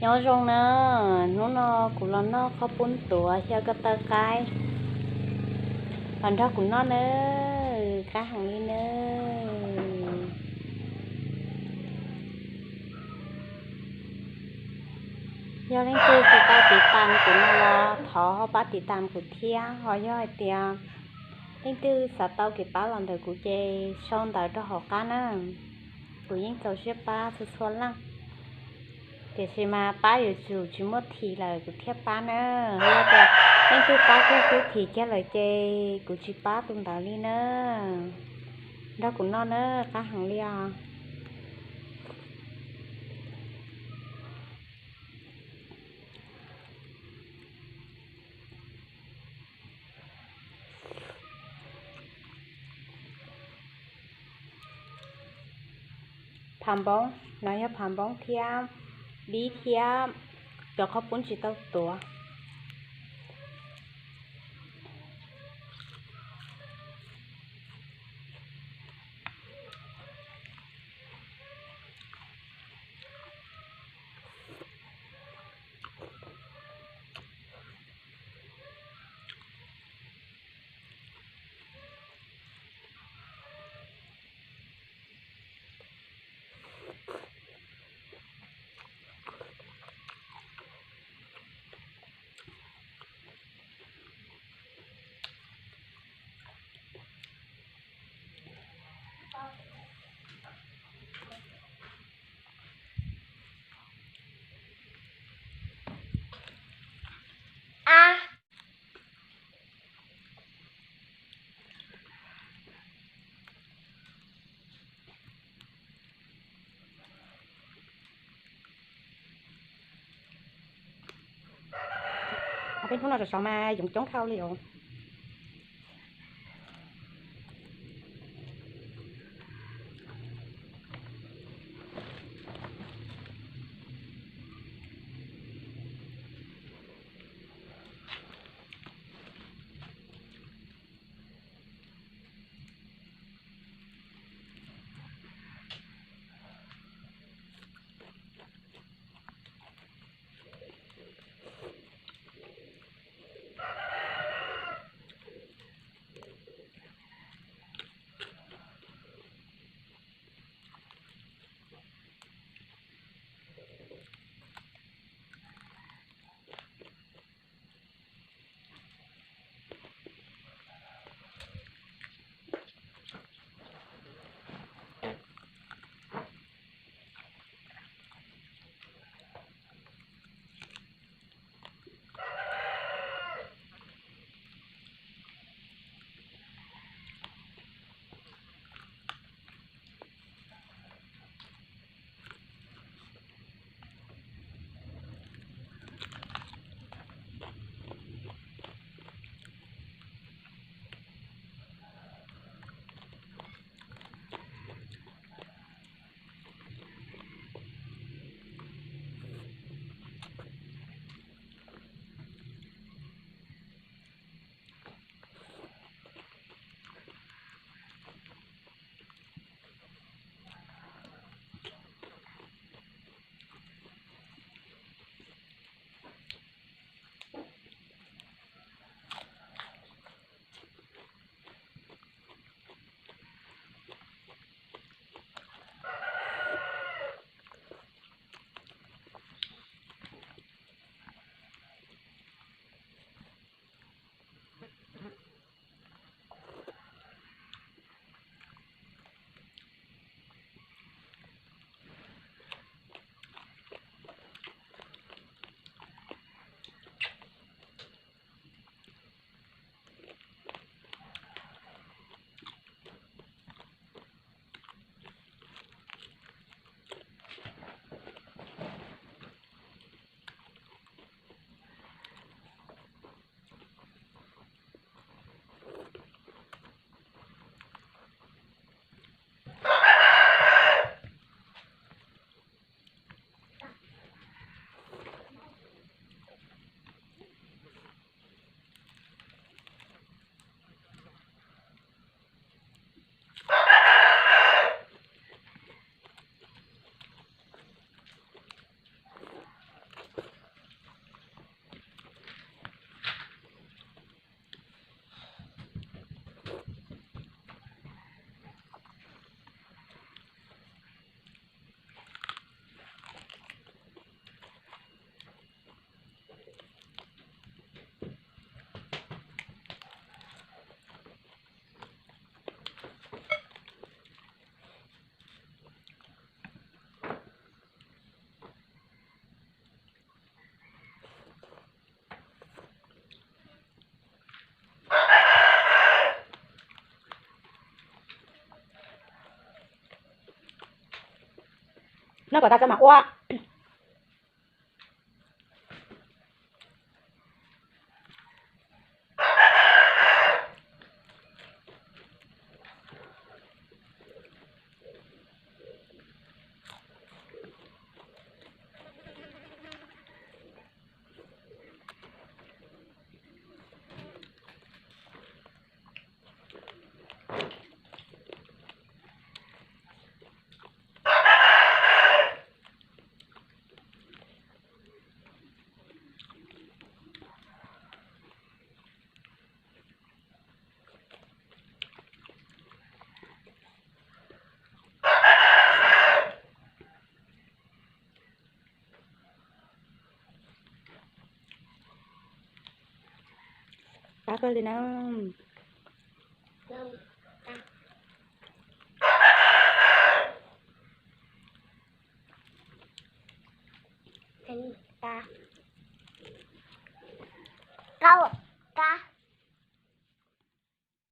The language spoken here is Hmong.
Nyob zoo na, hnub no kuv los noj qhob poob tuav xyaw ko taw qaib, los nrog kuv noj nawb, qab heev li nawb. Yog leej twg tsis tau tiv tam kuv no los thov ho pab tiv tam kuv thiab, ho yog hais tias leej twg xav tau kev pab los ntawm kuv ces sau ntawv rau hauv qab na. Kuv yeej txaus siab pab txhua txhua leej, tiam sis mas pab yuav tsum tsis muaj thim lawm kuv thiaj pab na. Yog tias leej twg pab kiag xwb thim kiag lawm ces kuv tsis pab tus ntawd li na. Nrog kuv noj na, qab heev li os. Phav npoob, no yog phav npoob thiab dib thiab cov qhob poob tsis tau tuav. Peb hnub no sov sov mas yoov coob dhau li os. Noj kom tas tso mam ua. Qab kawg li na.